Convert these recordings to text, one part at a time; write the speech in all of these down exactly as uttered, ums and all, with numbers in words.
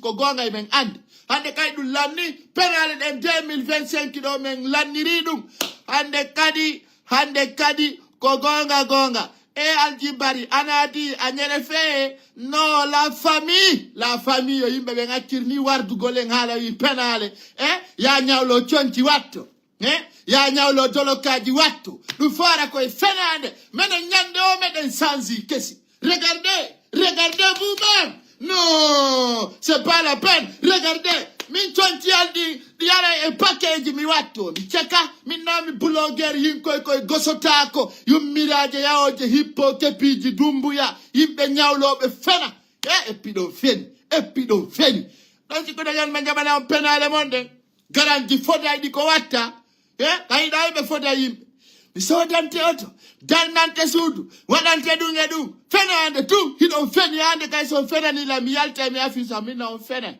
ko goonga, emin anndi. Hannde kay ɗum lanni, penaale ɗen deux mille vingt-cinq ɗo min lanniri ɗum. Hannde kadi, hannde kadi ko goonga, goonga. E Alji Bari, a naati a ñere fee, no la famille, la famille yo yimɓe ɓen accir ni wardugol en haala wi penaale. E ya ñawlo conci watto. E ya ñawlo dolokkaaji watto. Ɗum fof ara koye fenaande. Minen ñande o meɗen sansi kesi. Regardez, regardez vous-même. Non, c'est pas la peine. Regardez, min conci an ɗi, ɗi ara e paquet ji mi watto. Mi ceka, min no mi blogueur yinkoy koye gosotaako. Yummiraaje yawooje hippo kepiiji dumbuya. Yimɓe ñawlooɓe fena. E eppi ɗon feni, eppi ɗon feni. Ɗon si ko dañan ma jaɓana on penaale mon ɗen. Garanti foday ɗi ko watta. E kayɗa ɓe foda yimɓe. Mi soodante oto, darnante suudu, waɗante ɗum e ɗum. Fenaande tun, hiɗon feni hannde kay so on fenani la mi yalta e mi afin sa min na on fenay.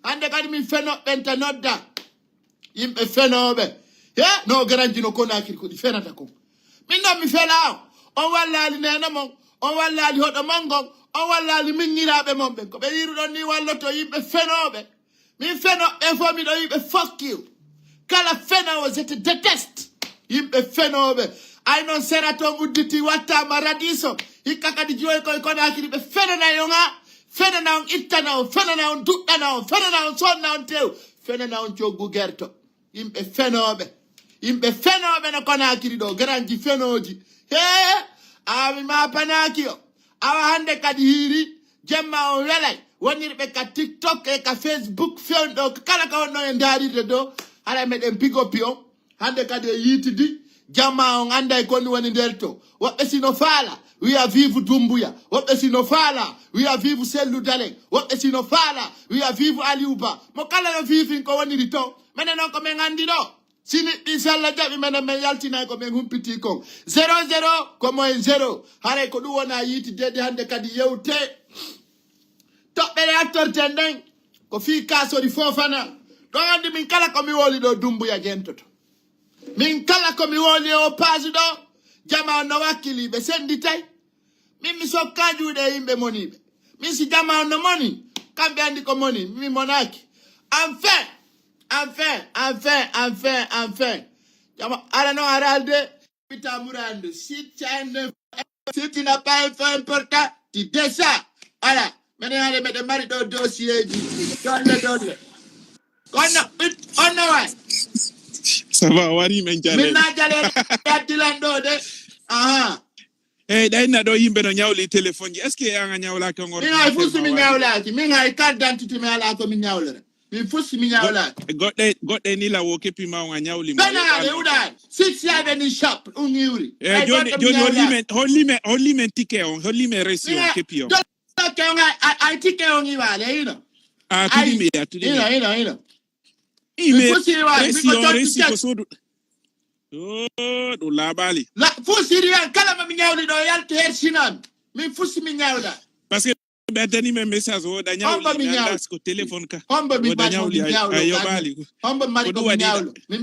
Hannde kadi min feno ɓenta nodda. Yimɓe fenooɓe. He, no garanti no Konaakiri ko ɗi fenata kon. Min ɗon mi fela on. On wallaali neene mon, on wallaali hoɗo mon ngon, on wallaali miññiraaɓe mon ɓen. Ko ɓe yiruɗon ni walloto yimɓe fenooɓe. Min feno ɓe fof miɗo yiɓe fuck you. Kala fenoowo, je te déteste. Yimɓe fenooɓe. Ay noon sera toon udditi wattaama radiso. Hikka kadi joyi koye Konaakiri ɓe fenanay on ha. Fenana on ittana on, fenana on duɗɗana on, fenana on sonna on tew. Fenana on coggu gerto. Yimɓe fenooɓe. Yimɓe fenooɓe no Konaakiri ɗo, garanji fenooji. Hee! Awa mi maapanaaki o. Awa hannde kadi hiiri, jemma on welay. Wonirɓe ka TikTok e ka Facebook fewndo, kala ka wonno e ndaarirde ɗo. Hara meɗen pigopi on. Hannde kadi e yiitidi, jama on annday koni woni nder to. Woɓɓe sino faala, wiya vive Dumbuya. Woɓɓe sino faala, wiya vive Sellu Dalen. Woɓɓe sino faala, wiya vive Aliou Ba. Mo kala no vivin ko woniri to. Menen noon ko men anndi ɗo. Sini ɓi salla jaɓi menen men yaltinay ko men humpiti kon. Zéro zéro ko moyen zéro. Haray ko ɗum wona yiiti deedi hannde kadi yewte. Toɓɓere attorten ɗen ko fii kaasori Fofana. Ɗon anndi min kala ko mi wowli ɗo Dumbuya jentoto. Min kala ko mi wowli e o page ɗo, jama on no wakkili, ɓe sennditay. Min mi sokka juuɗe e yimɓe moniiɓe. Min si jama on no moni, kamɓe anndi ko moni, mi monaaki. Enfin, enfin, enfin, enfin, enfin. Jama, ala no aralde, bita murandu, si tane, si tu n'as pas un fait important, tu descends. Ala, menen hare meɗen mari ɗo dossier ji, dolle, dolle. Kono, it, on no way. Ça va, wari men jale. Min na jale, yaddilan ɗo de. Aha. Eyyi, ɗayna ɗo yimɓe no ñawli téléphone ji. Est-ce que an a ñawlaaki on? Min hay fusi mi ñawlaaki. Min hay carte d'identité mi alaa ko mi ñawlora. Min fusi mi ñawlaaki. Goɗɗe, goɗɗe ni la wo kepi ma on a ñawli ma. Bana ɓe uɗa. Six yaɓe ni shop un iwri. Eh, joni, joni holli men, holli men, holli men ticket on, holli men reçu on kepi on. Dokke on ay, ay, ay ticket on iwale, ino. Ah, tuɗi mi ya, tuɗi mi. Ino, ino, ino. Ime fusi iwale, resi on, resi ko sodu. Oh, ɗum laaɓaali. La, fuu Siriyaan kala mo mi ñawli ɗo, yaltu her Sinaan. Min fuu si mi ñawla. Parce que ɓe addani men message o, ɗa ñawli, mi anndaa ko téléphone ka. Hombo mi mari ko mi ñawlo. Hombo mi mari ko mi ñawlo. Min